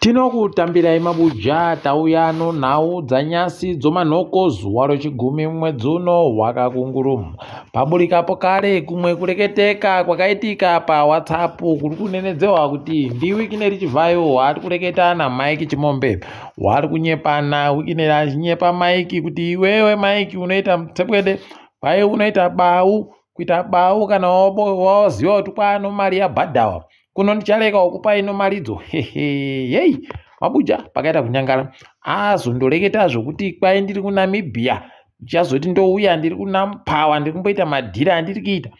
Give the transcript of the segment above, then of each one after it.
Tinokutambirai mabuja tauya nonhau dzanyasi dzomanhoko zuva rochigumi mwedzi uno wakakunguru. Paburikapo kare kumwe kureketeka kwakaitika paWhatsApp kuri kunenedzewa kuti ndiWicknell Chivhayo waari kureketa naMike Chimombe. Wari kunyepana Wicknell achinyepa Mike kuti iwewe Mike unoita mutsepwede kwai unoita bau kuita bau kana waziva kuti kwano mari yabhadhawa kuno ndichareka kukupai nomaridzo hei mabuja pakaita kunyangara azondoreketa zvokuti kwai ndiri kuNamibia ndichazoti ndouya ndiri kuNampower ndiri kumboita madhiri andiri kuita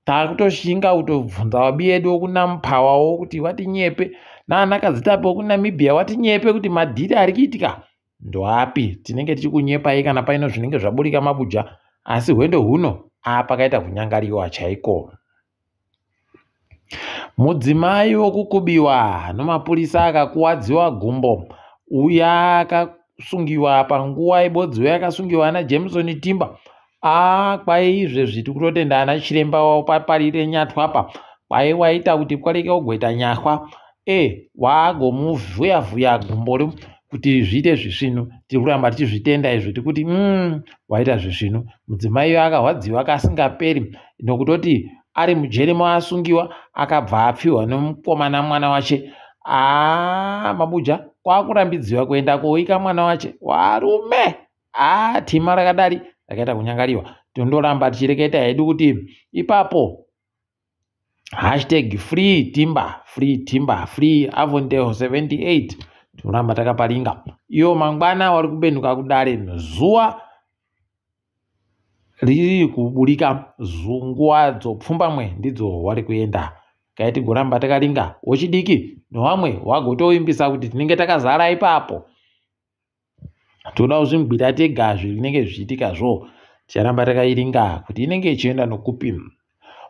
Takutoshinga kutobvunza vabi edu wokuNampowerwo kuti watinyepe naanakadzitape wokuNamibia watinyepe kuti madhiri ari kuitika ndoapi tinenge tichikunyepai kana paino zvinenge zvaburika mabuja asi hwendo huno apakaita kunyangariwa chaiko. Mudzimai wokukubiwa nomapurisa akakuwadziwa gumbo uya akasungiwa panguva ibodziyo yakasungiwa naJameson Timba. Aa kwai izvezvi tiri kutotenda ana chiremba wapaparire nyatwa apa kwai waita kuti kwareke kugoita nyahwa e wagomuvhuya vhuya gumbo kuti zviite zvisvinu. Tiri kuramba tichizvitenda izvo tikuti waita zvisvinu. Mudzimai akarwadziwa kasingaperi nokutoti ari mujeri maasungiwa akabva apfiwa nomukomana mwana wache. Aa mabuja kwakurambidziwa kuenda koika mwana wache warume. Aa tima rakadari rakaita kunyangariwa. Tondoramba tichireketa hedu kuti ipapo hashtag free Timba, free Timba, free Avondale 78 tinoramba takaparinga. Iyo mangwana wari kubenuka kudare zuva riri kuburika nguva dzopfumbamwe ndidzo wari kuenda. Kai tigoramba takaringa wechidiki nowamwe wagotovimbisa kuti tinenge takazara ipapo. Toda kuzvimugwira tega zvinenge zvichiitikazvo. Ticharamba takairinga kuti inenge ichienda nokupi.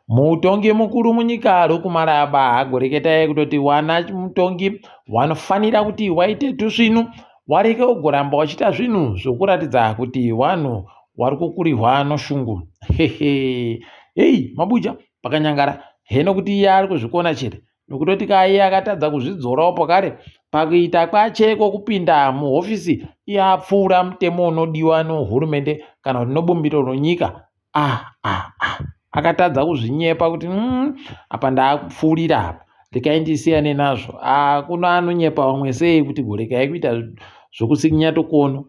Mutongi mukuru munyika rokumaraba agoreketai kutoti wana mutongi wanofanira kuti waite tusvinu wareke kugoramba wachiita zvinhu zvokuratidza kuti wanhu wari kukurirwa noshungu. Hehe hei mabuja pakanyangara heno kuti iye ari kuzvikona chete nokutoti kaiye akatadza kuzvidzorawo pakare pakuita kwache kwokupinda muhofisi iye apfuura mutemo unodiwa nohurumende kana kuti nobumbiro ronyika. Akatadza kuzvinyepa kuti apa ndaakupfuurira apa rekai ndisiyane nazvo. Kuno anonyepa vamwe sei kuti gorekai kuita zvokusikinya tokono.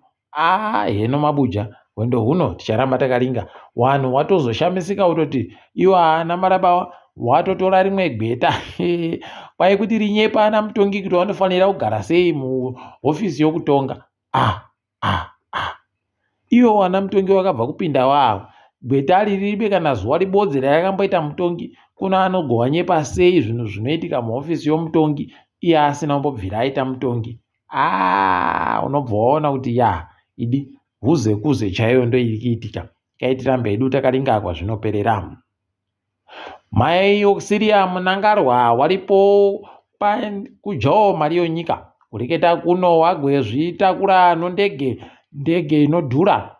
Heno mabuja hwendo huno ticharamba takaringa. Wanhu watozoshamisika kutoti iwo haana marabawa watotora rimwe gweta kwai kuti rinyepa ana mutongi kuti wanofanira kugara sei muhofisi yokutonga. Iwo wana mutongi wakabva kupinda wavo gweta riribe kana zuva ribodzi rayakamboita mutongi kuno anogowanyepa sei zvinhu zvinoitika muhofisi yomutongi iye asina kumbobvira aita mutongi. Unobva waona kuti ya idi huze kuze chaiyo ndoiri kuitika. Kai tirambe hedu takaringa kwazvinoperera. Mai Auxilia Mnangagwa waripo kudyawo mari yonyika. Kureketa kuno wagwezvitakura nondege ndege inodhura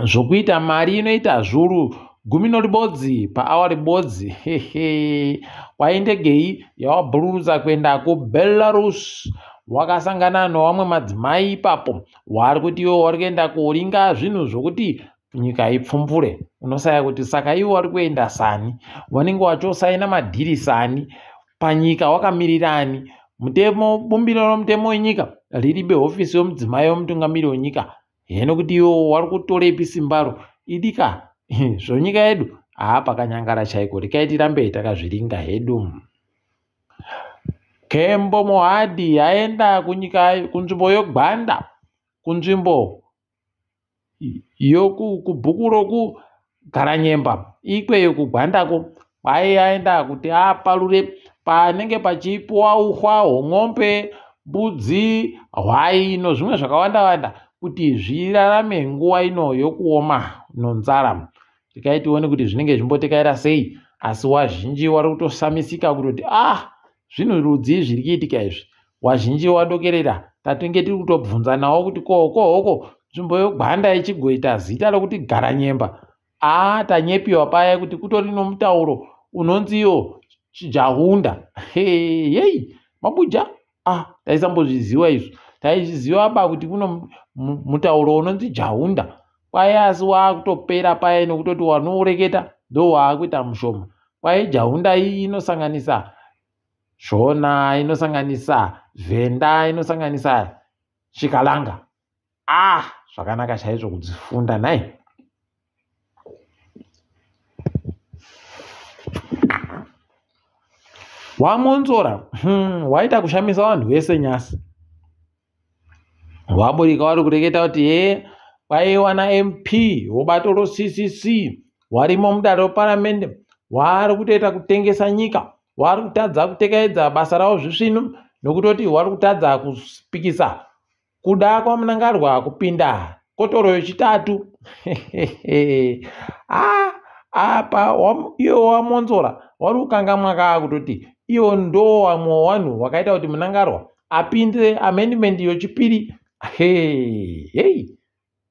zvokuita mari inoita zvuru 11 paawa ribodzi. Hehe kwai ndege iyi yawabhururutsa kuenda kuBelarus. Wakasangana nowamwe madzimai ipapo wari kuti iwo wari kuenda koringa zvinhu zvokuti nyika ipfumbure. Unosaya kuti saka iwo wari kuenda sani wanenge wachosaina madhiri sani panyika wakamirirani. Mutemo bumbiro romutemo wenyika riribe hofisi yomudzimai womutungamiri wenyika. Heno kuti iwo wari kutorepi simbaro idika zvonyika yedu pakanyangara chaiko rekai tirambe takazviringa hedu. Kembo Mohadi aenda kunyika kunzvimbo yoGwanda kunzvimbo yokubhuku rokuGaranyemba ikweyo kuGwandako kwai aenda kuti aparure panenge pachipuwa uhwa hwomwombe mbudzi hwai nozvimwe zvakawanda wanda kuti zvirarame nguva ino yokuoma nonzara. Rekai tione kuti zvinenge zvimbotekaira sei asi wazhinji wari kutosamisika kutoti zvinhu rudzii zviri kuitika izvi. Wazhinji wadokerera tatenge tiri kutobvunzanawo kuti kohoko nzvimbo yoGwanda ichigoita zita rokuti Garanyemba. Tanyepiwa paya kuti kutori nomutauro unonzi iwo Chijahunda. Hei mabuja Ah, taisambozviziva izvo. Taizviziva ba kuti kuno mutauro unonzi Jaunda. Kwai asi waakutopera paye nokutoti wanoureketa ndowaakuita mushoma. Kwai Jaunda iyi inosanganisa Shona, inosanganisa Vhenda, inosanganisa Chikalanga. Ah, zvakanaka chaizvo kudzifunda nhai. Wamonzora, waita kushamisa vanhu vese nyasi. Waburika wari kureketa kuti he kwaiwa naMP wobato roCCC warimo mudare reparamende waari kutoita kutengesa nyika, wari kutadza kutekaidza basa ravo zvisvinu nokutoti wari kutadza kupikisa kuda kwaMnangagwa kupinda kotoro yechitatu. Ah, apa iwo wamonzora wari kukangamwa kaa kutoti iwo ndo wamwe wanhu wakaita kuti Mnangagwa apinde amendment yochipiri. Hei,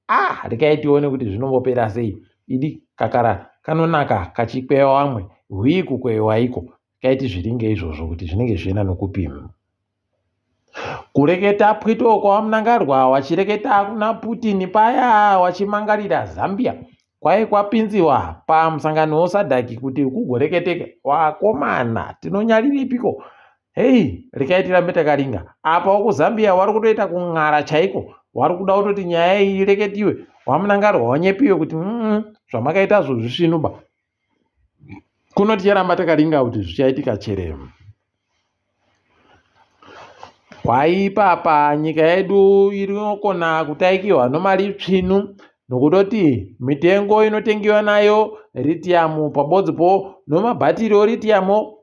ah, rekai tione kuti zvinombopera sei. Idi kakara kanonaka kachikwewa wamwe hwii kukwewa iko. Rekai tizviringe izvozvo kuti zvinenge zvichienda nokupima. Kureketa pwito kwaMnangagwa wachireketa kuna Putin paya wachimangarira Zambia kwai kwapinziwa pamusangano woSADC kuti kugoreketeka. Wakomana tinonyariripiko? Hei, rekai tirambe takaringa. Apa wokuZambia wari kutoita kun'ara chaiko, wari kuda kutoti nyaya iyi ireketiwe. WaMnangagwa wanyepiwe kuti zvamakaitazvo zvisvinuba. Kuno ticharamba takaringa kuti zvichaitika chere. Kwaipapa nyika yedu inokona kutaikiwa nomari tsvinu nokutoti mitengo inotengiwa nayo ritiyamu pabodzipo nomabhatiri oritiyamu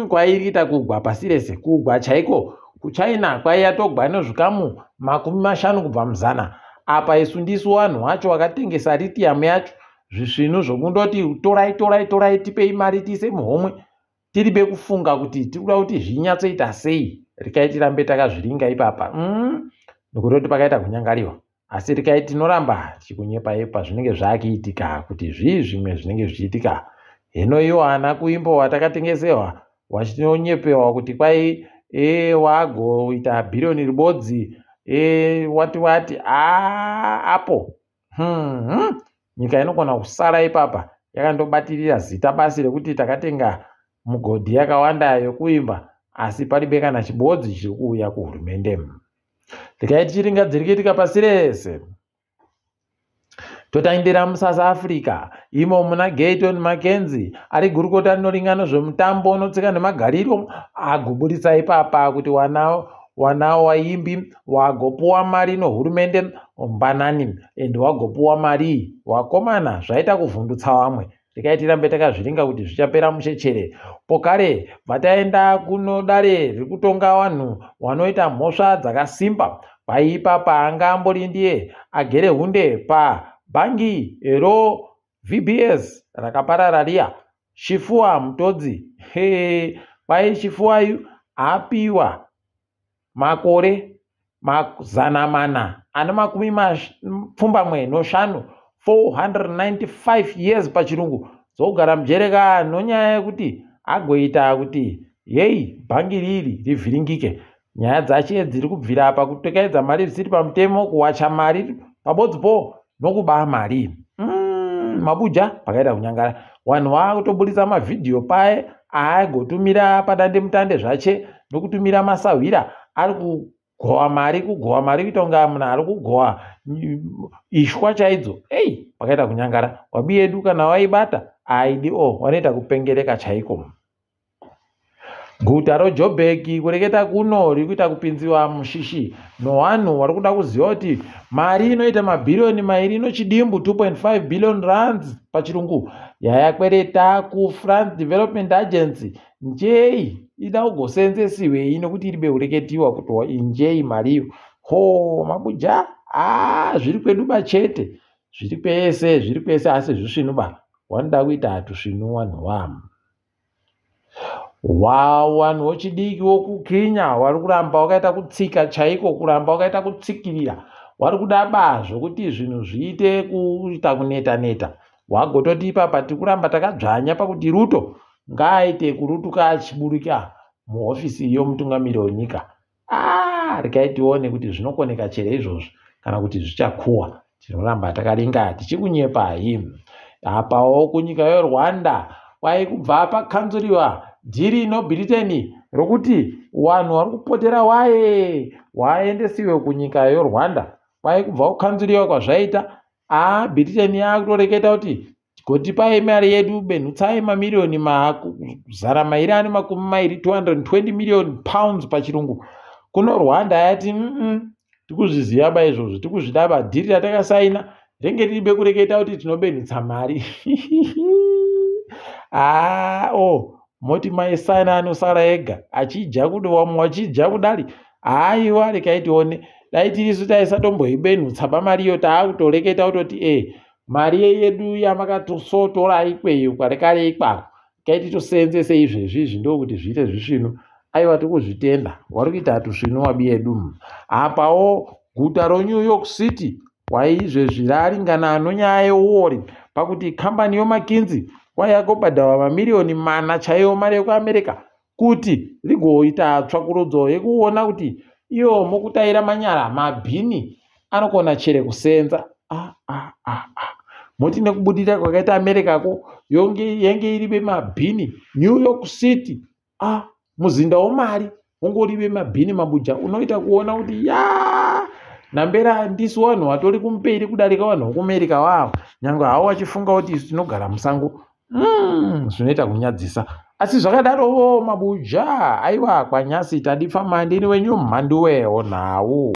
kwairiita kugwa pasi rese, kugwa chaiko. KuChina kwaiyatogwa nezvikamu 50 kubva muzana. Apa isu ndisu vanhu vacho vakatengesa ritiyamu yacho zvisvinu zvokundoti torai torai torai tipei mari tiise muhomwe tiribe kufunga kuti tiri kuda kuti zvinyatsoita sei. Rekai tirambe takazviringa ipapa nokutoti pakaita kunyangariwa. Asi rekai tinoramba tichikunyepai pazvinenge zvakuitika kuti zvii zvimwe zvinenge zvichiitika. Hino iwo ana kuimbo watakatengesewa wachinonyepewa kuti kwai wagoita bhiriyoni ribodzi wati wati apo nyika inogona kusara ipapa yakandobatirira zita basi rekuti takatenga mugodhi yakawanda yokuimba asi paribe kana chibodzi chiri kuuya kuhurumende. Rekai tichiringa dziri kuitika pasi rese. Totangira muSouth Africa imo muna Gayton Mackenzie ari gurukota rinoringa nezvemutambo unotsika nemagariro agoburitsa ipapa kuti wana waimbi wagopuwa mari nohurumende mbanani ende wagopuwa mari wakomana zvaita kuvhundutsa vamwe. Rekai tirambe takazviringa kuti zvichapera muchechere. Pokare bva kuno dare riri kutonga vanhu vanoita mhosva dzakasimba. Kwaipapa anga ambori ndiye agere hunde pabhangi ro VBS rakaparara riya. Chifuwa Mutodzi kwai Chifuwayu apiwa makore 485 495 years pachirungu dzokugara mujere ka nonyaya yekuti agoita kuti yei bhangi riri rivhiringike. Nyaya dzache dziri kubvira pakutekaidza mari zvisiri pamutemo, kuwacha mari pabodzipo nokuba mari. Mabuja pakaita kunyangara. Vanhu vakutoburitsa mavhidhiyo paye aagotumira padandemutande zvache nokutumira masahwira ari kugowa mari, kugowa mari kuita kunge munhu ari kugowa ishwa chaidzo. Ei, pakaita kunyangara. Wabi yedu kana waibata aidi o wanoita kupengereka chaiko. Guta roJobheki kureketa kuno riri kuita kupinziwa mushishi nowanhu vari kuda kuziva kuti mari inoita mabhiriyoni 2 nochidimbu 2.5 billion rands pachirungu yayakwereta kuFrance Development Agency njei ida kugosenzesiwei nokuti iribe kureketiwa kuti injei mariyo. Ho mabuja zviri kwedu ba chete, zviri kwese zviri kwese asi zvisvinu ba wanoda kuita tusvinu vanhu vamu. Vanhu vochidiki vokuKenya vari kuramba vakaita kutsika chaiko, kuramba vakaita kutsikirira. Vari kuda ba zvokuti zvinhu zviite kuita kuneta neta. Wagototi ipapa tiri kuramba takadzvanya pakuti Ruto ngaaite kurutuka achiburika muhofisi yomutungamiri wenyika. Regai tione kuti zvinokoneka chere izvozvo kana kuti zvichakuwa. Tinoramba takaringa tichikunyepai. Apawo kunyika yeRwanda kwai kubva pakanzuriwa dhiri noBritain rokuti vanhu vari kupotera waye waendesiwe kunyika yeRwanda. Kwai kubva kukanzuriwa kwazvaita, Britain yakutoreketa kuti gotipai mari yedu, benhutsai mamiriyoni 220, 220 million pounds pachirungu. Kuno Rwanda yati tikuzviziva ba izvozvo, tikuzvida ba, dhiri ratakasaina renge riribe kureketa kuti tinobenhutsa mari. Haa, o moti maisana anosara ega achidya kuti vamwe vachidya kudari. Haiwa, regai tione. Dai tirisu taisatomboibenhutsa pamari iyo, taakutoreketa kutoti mari yedu yamakatosotora ikweyo kare kare ikwako, regai titoseenzese izvezvi izvi, ndokuti zviite zvisvinu. Aiwa, tikuzvitenda, wari kuita tusvinu wabi yedu. Apawo guta roNew York City waizvezvi raringana nonyaya yeuori pakuti kambani yoMcKinsey kwayakobhadharwa mamiriyoni 4 chaiwo mari yekuAmerica kuti rigoita tsvakurudzo yekuona kuti iyo mokutaira manyara mabhini anokona chere kusenza. Ah, ah, ah, ah. Moti nekubudirira kwakaita America ko yenge iribe mabhini New York City, muzinda womari ungoribe mabhini mabuja. Unoita kuona kuti ya nambera ndisu vanhu vatori kumberi kudarika vanhu vokuAmerica wavo, nyange havo vachifunga kuti isu tinogara musango. Zvinoita kunyadzisa, asi zvakadarowo mabuja. Aiwa, kwanyasi tadipfa mandini wenyu mhanduwewo nhau.